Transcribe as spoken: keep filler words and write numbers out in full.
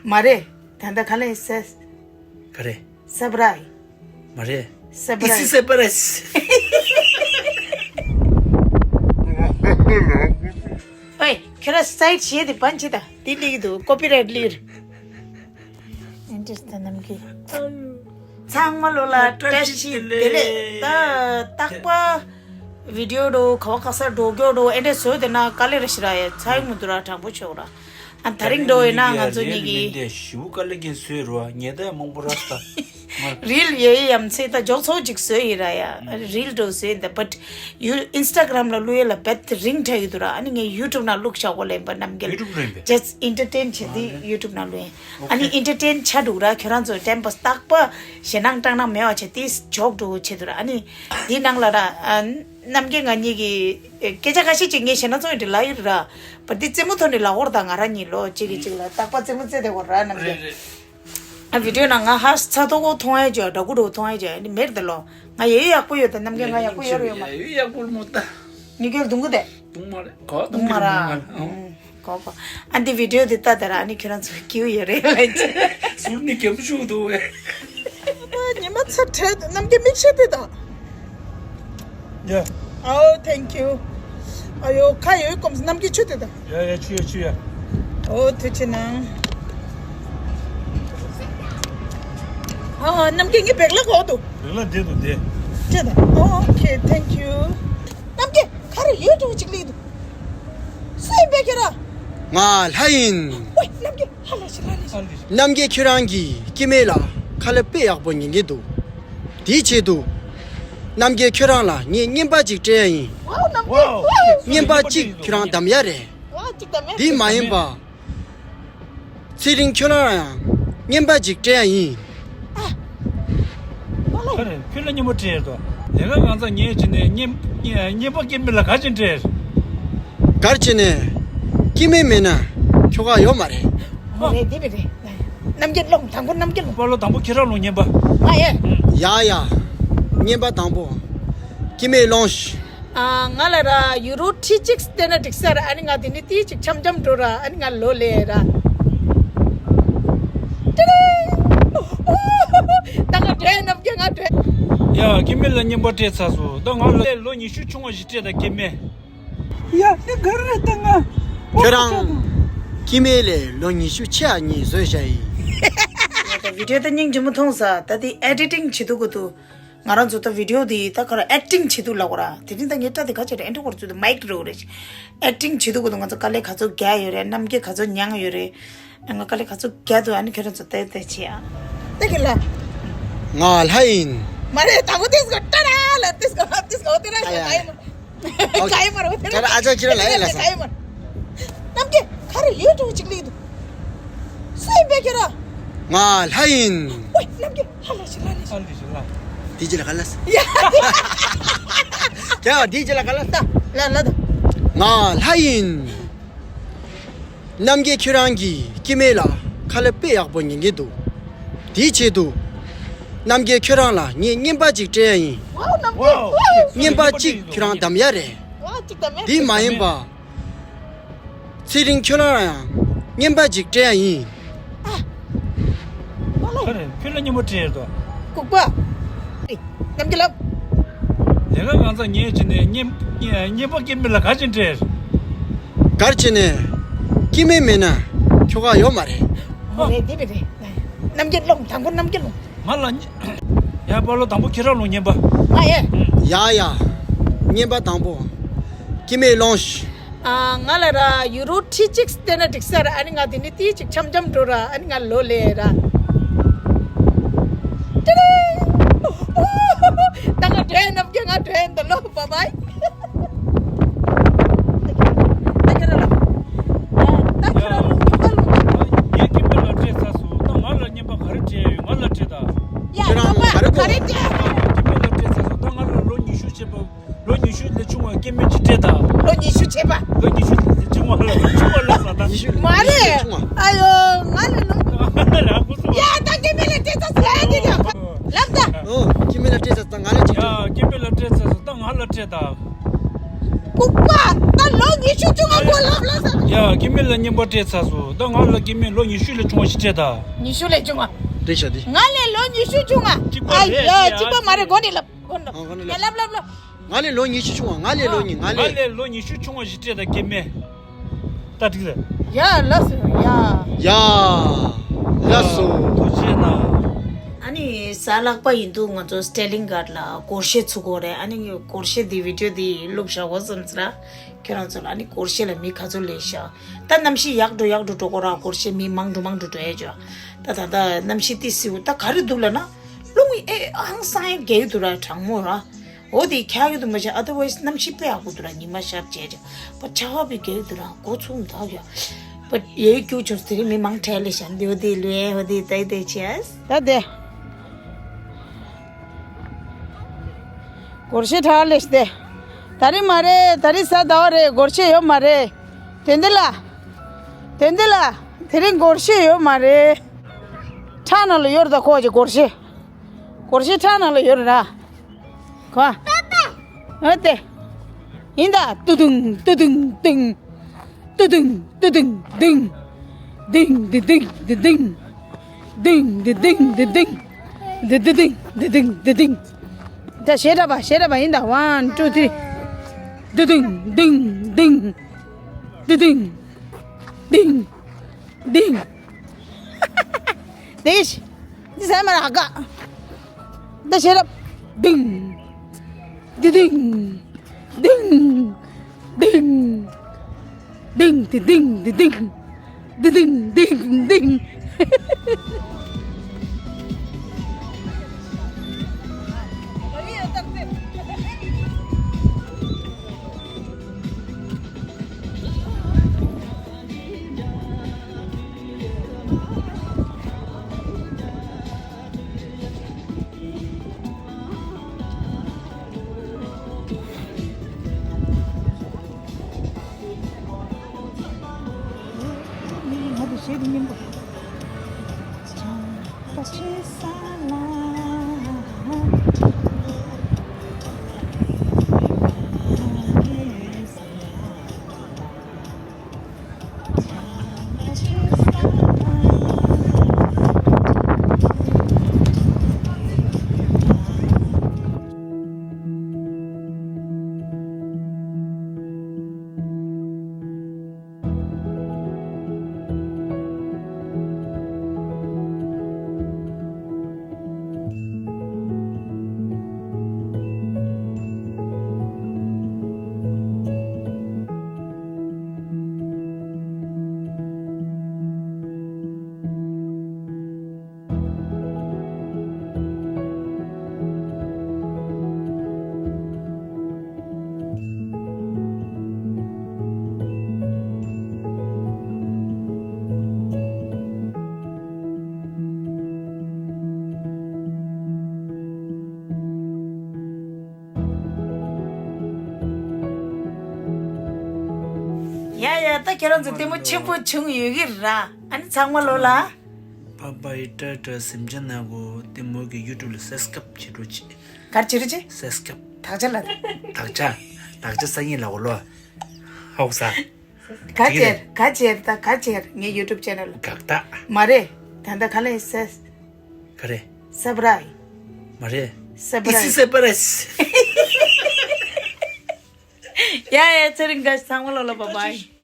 མ་རེད། ད་ལྟ་ག་ལེ་ས། ག་རེ། སབ་ར་ཡི། མ་རེད། སབ་ར་ཡི། ཨི་སི་སབ་ར་ཡི། ཨོའི། ཁྱོད་ར་སའིཊ་གཞས་དེ་བན་བྱེད་ད། དེ་སླེབས་ཀྱི་འདུག་ཀོ་པི་རའིཊ་སླེབས། ཨེན་ཏིས་ད་རྣམ་རྒྱལ། ཚང་མ་ལོ་ལ་བཀྲ་ཤིས་བདེ་ལེགས། ད་རྟག་པ་བི་ཌིའོ་འགྲོ་ག་བ་ག་ས་འགྲོ་སྐྱོ་འགྲོ་ཨེ་འདྲ་བཟོས་དེ་ན་དཀའ་ལས་ར་ཞིག་ར་ཡ་ཚ་ཡི་མི་འདུག་ར། དྲང་པོ་ཆོག་ར། ཨ་ད་རིང་འགྲོ་ཡོད་ན་ང་ཚོ་གཉིས་ཀྱི་ཞིའུ་དཀའ་ལས་ཀྱིན་བཟོས་རོ་ཉེ་ད་མང་པོ་ར་ད། རིལ་ཡོད་ཡ་ཡམ་ཚེ་ད་འཇོག་ཚོགས་ཅིག་བཟོས་ཡིན་ར་ཡ། རིལ་འགྲོ་བཟོས་ཡིན་ད། བཊ་ཡུ་ཨིན་སི་ཊ་གྷ་རམ་ལ་བླུག་ཡ་ལ་བཊ་རིང་དྲག་གི་འདུག་ར། ཨ་ནི་ངས་ཡུ་ཊུབ་ནང་བླུག་བཞག་གོ་ལེན་པ་རྣམ་རྒྱལ། ཡུ་ཊུབ་རེད་པས། ཇས་ཨིན་ཊར་ཊེན་བྱེད་དེ་ཡུ་ཊུབ་ནང་བླུག་ཡིན། ཨ་ནི་ཨིན་ཊར་ཊེན་ཆགས་འདུག་ར། ཁྱོད་རང་ཚོ་ཊེམ་པ་སི་རྟག་པ་ཞེད་སྣང་སྐྲག་སྣང་མེད་པ་བྱས་ཏེ་འཇོག་འགྲོ་བྱེད་འདུག་ར། ཨ་ནི་འདི་ནང་ལ་ར་ཨ་རྣམ་རྒྱལ་ང་གཉིས་ཀྱི་སྐད་ཆ་ཁ་ཤས་ཅིག་ངས་ཞེད་སྣང་ཚོགས་ཡོད་འདྲི་ལ་ཡོད་ར། བཊ་འདི་རྩེད་མོ་ཐོག་ནས་ལ་འོར་དང་ང་རང་གཉིས་ལོ་གཅིག་གིས་གཅིག་ལ་རྟག་པ་རྩེད་མོ་རྩེ་བསྡད་ཡོད་ར་རྣམ་རྒྱལ། རེད་རེད། ཨ་བི་ཌིའོ་ནང་ང་ཧ་ཚ་ཐོག་གོ་མཐོང་ཡ་ཅོ་འདྲ་སྐུ་འགྲོ་མཐོང་ཡ་ཅོ་ནི་མེར་དེ་ལོ། ང་ཡ་ཡོད་ཡག་པོ་ཡོད་ད། རྣམ་རྒྱལ་ང་ཡག་པོ་ཡོད་ར་ཡོད་མ། ཡ་ཡོད་ཡག་པོ་མོ་ད། ཉི་རྒྱལ་དུང་གི་དེ། དུང་མ་རེད་གོ། དུང་མ་ར། དུང་གི་དུང་མ་རེད། ཨང་། གོ་གོ། ཨ་འདི་བི་ཌིའོ་འདི་ལྟ་དེ་ར་ཨ་ནི་ཁྱོད་རང་ཚོ་སྐྱིད་པོ་ཡོད་རེད་ལ་ཅི། ཟུར་ནི་གེམ་ཤུགས་འདུག་བས། ཉི་མ་ཚ་བྲལ་རྣམ་རྒྱལ་མིག་ཤེལ་དེ་དང་། ཡ། Oh, thank you. ཨ་ཡོ་ཁ་ཡོད་སྐོམ་རྣམ་རྒྱལ་ཆུ་དེ་དང་། ཡ་ཡ་ཆུ་ཡ་ཆུ་ཡ། ཨོ་ཐུགས་ཆེ་གནང་། ཨ་རྣམ་རྒྱལ་ངའི་བེག་ལ་གོ་འདུག་བེག་ལ་བསྡད་འདུག་བསྡད། ཅེ་དང་། Oh, okay, thank you. རྣམ་རྒྱལ་ག་རེ་ཡོད་འགྲོ་ཅིག་སླེབས་འདུག་སུ་ཡིན་པས་ཁྱེད་རང་། ང་ལྷ་ཡིན། ཝེ་རྣམ་རྒྱལ་ཧ་ལས་ཤིག་ཧ་ལས་ཤིག་རྣམ་རྒྱལ་ཁྱོད་རང་གི་སྐྱེ་དམན་ལ་ཁ་ལག་དཔེ་ཡག་པོ་ཉན་གྱི་འདུག་དེའི་ཆེད་དུ། རྣམ་རྒྱལ་ཁྱོད་རང་ལ་ངས་རྔན་པ་ཅིག་སྤྲད་ཡ་ཡིན། ཝའོ་རྣམ་རྒྱལ། ཝའོ། རྔན་པ་གཅིག་ཁྱོད་རང་བདམས་ཡ་རེད། ཝའོ་གཅིག་བདམས་ཡ། འདི་མ་ཡིན་པ། ཚེ་རིང་ཁྱོད་རང་ཡང་རྔན་པ་ཅིག་སྤྲད་ཡ་ཡིན། ཨ། ཨ་ལེ། ཁྱོད་ལ་རྔན་པ་སྤྲད་དོ། ལས་ཀ་གང་ཚང་ཉེས་བྱས་ནས་རྔན་རྔན་པ་སྐྱེ་དམན་ལ་ག་ཅིག་སྤྲད། གར་བྱས་ནས་སྐྱེ་དམན་མེད་ན་ཁྱོ་ག་ཡོད་མ་རེད། ཨོ་རེད་དེ་རེད་རེད། རྣམ་རྒྱལ་སློང་དང་པོ་རྣམ་རྒྱལ་སློང་། པ་ལོ་དང་པོ་ཁྱེད་རང་སློང་རྔན་པ། ང་ཨེ། ཡ་ཡ། རྔན་པ་དང་པོ། སྐྱེ་དམན་སློང་ཤིག་ཨ། ང་ལ་ར་ཡུ་རོ་ཁྲི་གཅིག་སྟེར་ན་འགྲིག་ས་ར། ཨ་ནི་ང་དེ་ནི་ཏི་གཅིག་འཆམ་འཆམ་འགྲོ་ར། ཨ་ནི་ང་ལོ་ལས་ར། ཏི་རི། ད་ང་འདྲེ་རྣམ་རྒྱལ་ང་འདྲེ། ཡ་སྐྱེ་དམན་ལ་རྔན་པ་སྤྲད་ཚར་སོང་། ད་ང་ལ་ལོ་ཉི་ཤུ་ཆུང་བ་ཞིག་སྤྲད་ད་སྐྱེ་དམན། ཡ་ནི་ག་རེ་ད་ང་། ཁྱོད་རང་སྐྱེ་དམན་ལས་ལོ་ཉི་ཤུ་ཆེ་བ་གཉིས་བཟོས་བཞག་ཡིན། ད་བི་ཌིའོ་ད་སྙིང་རྗེ་མོ་མཐོང་ས། ད་དེ་ཨེ་ཌི་ཊིང་བྱེད་དུས་གོ་དུས། ང་རང་ཚོ་ད་བི་ཌིའོ་འདི་ད་ག་ར་ཨེག་ཊིང་བྱེད་དུས་ལབ་དགོས་ར། དེ་རིང་ད་ངའི་སྐྲ་དེ་ག་བྱེད་རེད། ཨེ་འདྲ་བོར་ཚུལ་དུ་མའིག་རེད་རེད། ཨེག་ཊིང་བྱེད་དུས་གོ་དུས་ང་ཚོ་དཀའ་ལས་ག་ཚོད་རྒྱག་ཡོད་རེད། རྣམ་རྒྱལ་ག་ཚོད་མྱངས་ཡོད་རེད། ང་དཀའ་ལས་ག་ཚོད་རྒྱག་འདུག་ཨ་ནི་ཁྱོད་རང་ཚོ་ལྟ་ལྟ་བྱེད་ཨ། ལྟ་གི་ལ། ང་ལྷ་ཡིན། མ་རེད་ད་གོ་ཏིས་གོ་ཏ་ར་ལ་ཏིས་གོ་ཏིས་གོ་ཏི་ར་ལ་ད་ཡིན། ཨོ་ཁེ། ག་ཡི་མ་རོ་དེ་ད་ལ་ཨ་ཅག་ཁྱེད་རང་ལ་ཡ་ལ་ས། ག་ཡི་མ་རོ། རྣམ་རྒྱལ་ག་རེ་ཡོད་འགྲོ་ཅིག་ལིག་འདུག་སུ་ཡིན་པས་ཁྱེད་རང་། ང་ལྷ་ཡིན། ཨོའི་རྣམ་རྒྱལ་ཧ་ལས་ཤིག་ཧ་ལས་ཤིག་ཨ་ལས་ཤིག་ལ། དེ་ཅི་ལ་ག་ལ་ས། ཡ། ཁྱེད་དེ་ཅི་ལ་ག་ལ་ས། ལ་ལ་ད། ང་ལྷ་ཡིན། རྣམ་རྒྱལ་ཁྱོད་རང་གི་སྐྱེ་དམན་ལ་ཁ་ལག་དཔེ་ཡག་པོ་ཉན་གྱི་འདུག་དེའི་ཆེད་དུ། རྣམ་རྒྱལ་ཁྱོད་རང་ལ་ངས་རྔན་པ་ཅིག་སྤྲད་ཡ་ཡིན། ཝའོ་རྣམ་རྒྱལ། ཝའོ། རྔན་པ་གཅིག་ཁྱོད་རང་བདམས་ཡ་རེད། ཝའོ་གཅིག་བདམས་ཡ། འདི་མ་ཡིན་པ། ཚེ་རིང་ཁྱོད་རང་ཡང་རྔན་པ་ཅིག་སྤྲད་ཡ་ཡིན། ཨ། ཨ་ལེ། ཁྱོད་ལ་རྔན་པ་སྤྲད་དོ། ལྐུགས་པ། རྣམ་རྒྱལ་ལབ། ལས་ཀ་གང་ཚང་ཉེས་བྱས་ནས་རྔན་རྔན་པ་སྐྱེ་དམན་ལ་ག་ཅིག་སྤྲད། གར་བྱས་ནས་སྐྱེ་དམན་མེད་ན་ཁྱོ་ག་ཡོད་མ་རེད། ཨོ་རེད་དེ་རེད་རེད། རྣམ་རྒྱལ་སློང་དང་པོ་རྣམ་རྒྱལ་སློང་། ང་ལ་ཡ་པ་ལོ་དང་པོ་ཁྱེད་རང་སློང་རྔན་པ། ང་ཨེ། ཡ་ཡ། རྔན་པ་དང་པོ། སྐྱེ་དམན་སློང་ཤིག་ཨ། ང་ལ་ར་ཡུ་རོ་ཁྲི་གཅིག་སྟེར་ན་འགྲིག་ས་ར། ཨ་ནི་ང་དེ་ནི་ཏི་གཅིག་འཆམ་འཆམ་འགྲོ་ར། ཨ་ནི་ང་ལོ་ལས་ར། ཏི་རི། ད་ང་འདྲེ་རྣམ་རྒྱལ་ང་འདྲེ་འདི་ལོ་བ་བའི། ད་ཁྱེད་རང་ལ། ད་ཁྱེད་རང་ལ་ཁྱེད་རང་ལ། ངས་སྐྱེ་དམན་ལ་སྤྲད་ཚར་སོང་། ད་ང་ལ་རྔན་པ་ག་རེ་སྤྲད་ཡོད། ང་ལ་སྤྲད་ད། ཡ་ཁྱེད་རང་ལ་ག་རེ་ག་རེ་སྤྲད། སྐྱེ་དམན་ལ་སྤྲད་ཚར་སོང་། ད་ང་ལ་ལོ་ཉི་ཤུ་བྱས་པ། ལོ་ཉི་ཤུ་ལས་ཆུང་བ་སྐྱེ་དམན་ཅིག་སྤྲད་ད། ལོ་ཉི་ཤུ་བྱས་པ། ལོ་ཉི་ཤུ་ལས་ཆུང་བ་ལ་ཆུང་བ་ལ་ས་ད། ཉི་ཤུ་མ་རེད། ཆུང་བ། ཨ་ཡོ་ང་ལ་ལོ། ང་ལ་ཁུ་སུ། ཡ་ད་སྐྱེ་དམན་ལ་སྤྲད་ཚར་སོང་ཡ་འདི་ཡ། ལབ་ད། ཨོ་སྐྱེ་དམན་ལ་སྤྲད་ཚར་སོང་། ད་ང་ལ་ཅིག་སྤྲད། ཡ་སྐྱེ་དམན་ལ་སྤྲད་ཚར་སོང་། ད་ང་ལ་སྤྲད་ད། ལྐུགས་པ། ད་ལོ་ཉི་ཤུ་བཅུ་ང་ཁོ་ལབ་ལ་ས། ཡ། ཡ། སྐྱེ་དམན་ལ་རྔན་པ་སྤྲད་ཚར་སོང་། ད་ང་ལ་སྐྱེ་དམན་ལོ་ཉི་ཤུ་ལས་ཆུང་བ་ཞིག་སྤྲད་ད། ཉི་ཤུ་ལས་ཆུང་བ། རེད་ཤག་དེ། ང་ལས་ལོ་ཉི་ཤུ་ཆུང་བ། གཅིག་པ་ཨ་རེད། ཡ་ཡ། གཅིག་པ་མ་རེད། མགོ་ནས་ལབ། མགོ་ནས་ཨ། མགོ་ནས་ཡ། ལབ། ལབ་ལབ་ལབ། ང་ལས་ལོ་ཉི་ཤུ་ཆུང་བ། ང་ལས་ལོ་ཉི། ང་ང་ལས། ལས་ལོ་ཉི་ཤུ་ཆུང་བ་ཞིག་སྤྲད་ད། སྐྱེ་དམན། ད་འགྲིག་རེད། ཡ། ལགས་སོ། ཡ། ཡ། ལགས་སོ། ཐུགས་རྗེ་གནང་། ཨ་ནི་གཟའ་ལྷག་པ་ཡིན་དུས་ང་ཚོ་སི་ཊེ་ལིང་གྷར་ལ་སྒོར་གཞས་ཚུགས་དགོས་རེད། ཨ་ནི་སྒོར་གཞས་འདི་བི་ཌི་ཡོ་འདི་བླུགས་བཞག་གོ་བསམ་ཚར། ཁྱོད་རང་ཚོ་ལ། ཨ་ནི་སྒོར་གཞས་ལ་མི་ག་ཚོད་ལས་ཤག་ད་གནམ་གཤིས་ཡག་འགྲོ་ཡག་འགྲོ་འགྲོ་གོ་ར། སྒོར་གཞས་མི་མང་འགྲོ་མང་འགྲོ་འགྲོ་ཡས་ཅོ། ད་ད་ད་གནམ་གཤིས་ཏི་སིའུ་ད་ག་རེ་འདུག་ལབ་ན། རླུང་ཨེ་ཧང་སང་ཡ་རྒྱག་གི་འདུག་ར། གྲང་མོ་ར། འོ་དེ་ཁྱག་གི་འདུག་མ་ཤ། otherwise་གནམ་གཤིས་དཔེ་ཡག་པོ་འདུག་ར། ཉི་མ་ཤར་བྱས་ཅོ། པ་ཆར་པ་དཔེ་རྒྱག་གི་འདུག་ར། འགོ་ཚུགས་མ་ཐག་ཡ། པ་ཡོད་རྒྱུ་ཆུར་དེ་རིང་མི་མང་དྲགས་ལས་ཤག་འདི་འོ་དེ་ལུས་ཨེ་འོ་དེ་ད་ཡི་དེ་ཆེས་ད་དེ། སྒོར་གཞས་དྲག་ལས་ཤག་དེ། ད་རིང་མ་རེད། ད་རིང་གཟའ་ཟླ་བ་རེད། སྒོར་གཞས་ཡོད་མ་རེད། དེ་འདི་ལ། དེ་འདི་ལ། དེ་རིང་སྒོར་གཞས་ཡོད་མ་རེད། ཁྲག་ནང་ལ་ཡོད་རེད་ད་ཁོ་ཅིག་སྒོར་གཞས། སྒོར་གཞས་ཁྲག་ནང་ལ་ཡོད་རེད་ར། ཁོ། ཨ་ཏེ། ཡིན་ད། ཏུ་དུང་ཏུ་དུང་ཏུང་། ཏུ་དུང་ཏུ་དུང་ཏུང་། ཏིང་ཏི་ཏིང་ཏི་ཏིང་། ཏིང་ཏི་ཏིང་ཏི་ཏིང་། ཏི་ཏི་ཏིང་ཏི་ཏིང་ཏི་ཏིང་། ད་གཞས་འཁྲབ་པ། གཞས་འཁྲབ་པ་ཡིན་ད། ཝན་ཊུ་ཐི་རི། ཏུ་དུང་ཏིང་ཏིང་། ཏི་ཏིང་། ཏིང་། ཏིང་། དེ་ཤི། འདི་ཟ་མ་ར་ཧ་ག་ད་ཤེས་རབ། ཏིང་། ཏི་ཏིང་། ཏིང་། ཏིང་། ཏིང་། ཏི་ཏིང་། ཏི་ཏིང་། ཏི་ཏིང་། ཏིང་། ཏིང་། ཡ་ཡ། ད་ཁྱེད་རང་ཚོ་ལྟད་མོ་ཆེན་པོ་བྱུང་ཡོད་ཀྱི་ར། ཨ་ནི་ཚང་མ་ལོ་ལ། ཕ་པའི་ཏྲ་ཏྲ་སེམས་ཅན་ན་གོ་ལྟད་མོ་གི་ཡུ་ཊུབ་ལ་སབ་སི་ཀ་རབ་བྱེད་འགྲོ་ཅིག་གར་བྱེད་རོ་ཅིག་སབ་སི་ཀ་རབ། དག་ཆ་ལ། དག་ཆ། དག་ཆ་སང་ཉིན་ལ་གོ་ལོ། ཧོག་ས། ག་ཅེར་ག་ཅེར་ད་ག་ཅེར་ངའི་ཡུ་ཊུབ་ཆེ་ནལ་ལ། དགག་རྟགས། མ་རེད། ད་ལྟ་ག་ལ་ཡིན་ས། ག་རེ། སབ་ར་ཡི། མ་རེད། སབ་ར་ཡི། ཡ་ཡ། ཚེ་རིང་། ག་ཚང་མ་ལོ་ལ་བ་བའི།